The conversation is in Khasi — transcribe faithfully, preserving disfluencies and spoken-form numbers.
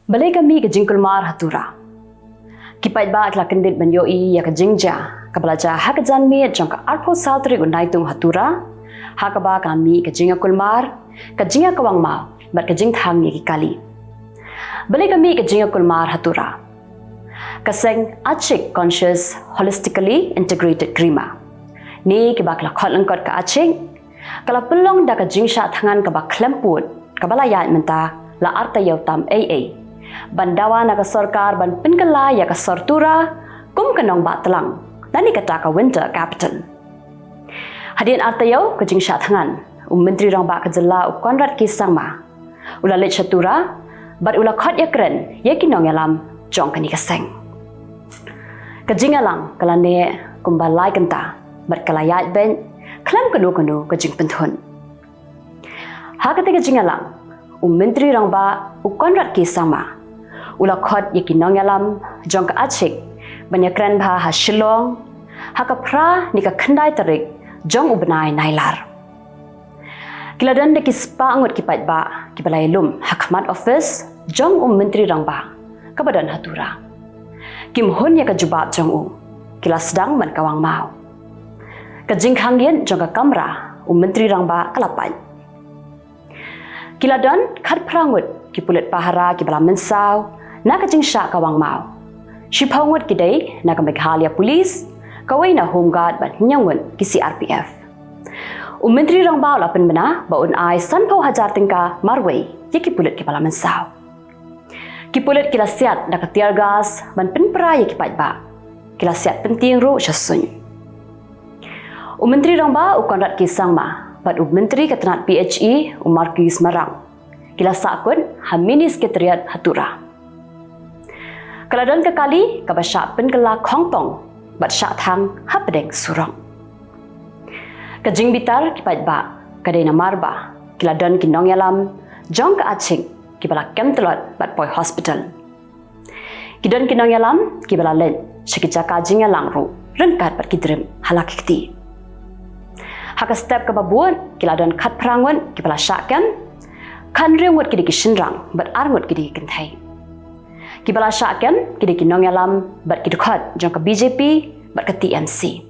Balei ka mih ka jingkulmar ha Tura? Ki paidbah ki la kyndit ban ïohi ïa ka jingjia kaba la jia ha ka janmiet jong ka arphew saw tarik u Naitung ha Tura, ha kaba ka la mih ka jingïakulmar, ka jingïakawang maw bad ka jingthang ïa ki kali. Balei ka mih ka jingïakulmar ha Tura? Ka seng Achik Conscious Holistically Integrated Krima, ne kiba ki la khot lyngkot ka Achik, ka la pynlong da ka jingshah thngan kaba khlem pud kaba la ïaid mynta la artaïew tam eiei, ban dawa na ka sorkar ban pynkylla ïa ka sor Tura kum ka nongbah tlang, lane kata ka winter capital. Hadien artaïew ka jingshah thngan, u Myntri Rangbah ka jylla u Conrad K Sangma u la leit sha Tura bad u la khot ïakren ïa ki nongïalam jong kane ka seng. Ka jingïalang ka la neh kumba lai kynta bad ka la ïaid beit khlem kano kano ka jingpynthut. Ha kata ka jingïalang, u Myntri Rangbah u Conrad K Sangma u la khot ïa ki nongïalam jong ka Achik ban ïakren bha ha Shillong ha ka phra ne ka khyndai tarik jong u bnai Nailar. Ki la don da ki spah ngut ki paidbah kiba la ïalum ha khmat office jong u Myntri Rangbah kaba don ha Tura. Kim hun ïa ka jubab jong u, ki la sdang ban kawang maw. Ka jingkhang ïit jong ka kamra u Myntri Rangbah ka la pait. Ki la don khatphra ngut ki pulit pahara kiba la mynsaw na ka jingshah kawang maw. Shiphew ngut ki dei na ka Meghalaya Police, kawei na Home Guard bad hynñiew ngut ki C R P F. U Myntri Rangbah u la pynbna ba un ai sanphew hajar tyngka marwei ïa ki pulit kiba la mynsaw. Ki pulit ki la siat da ka tear gas ban pynpra ïa ki paidbah. Ki la siat pyntieng ruh sha suiñ. U Myntri Rangbah u Conrad K Sangma bad u Myntri ka tnat P H E u Marcuise Marak ki la sahkut ha Mini Secretariat ha Tura. Ka la don ka kali kaba shah pynkylla khongpong bad shah thang hapdeng surok. Ka jingbitar ki paidbah ka dei namar ba ki la don ki nongïalam jong ka Achik kiba la kem tlot bad poi hospital. Ki don ki nongïalam kiba la leit sha ki jaka jingïalang ruh ryngkat bad ki drip ha la ki kti. Ha ka step kaba bud ki la don khatphra ngut kiba la shah kem, khathynriew ngut ki dei ki shynrang bad ar ngut ki dei ki kynthei. Kiba la shah kem ki dei ki nongïalam bad ki dkhot jong ka B J P bad ka T M C.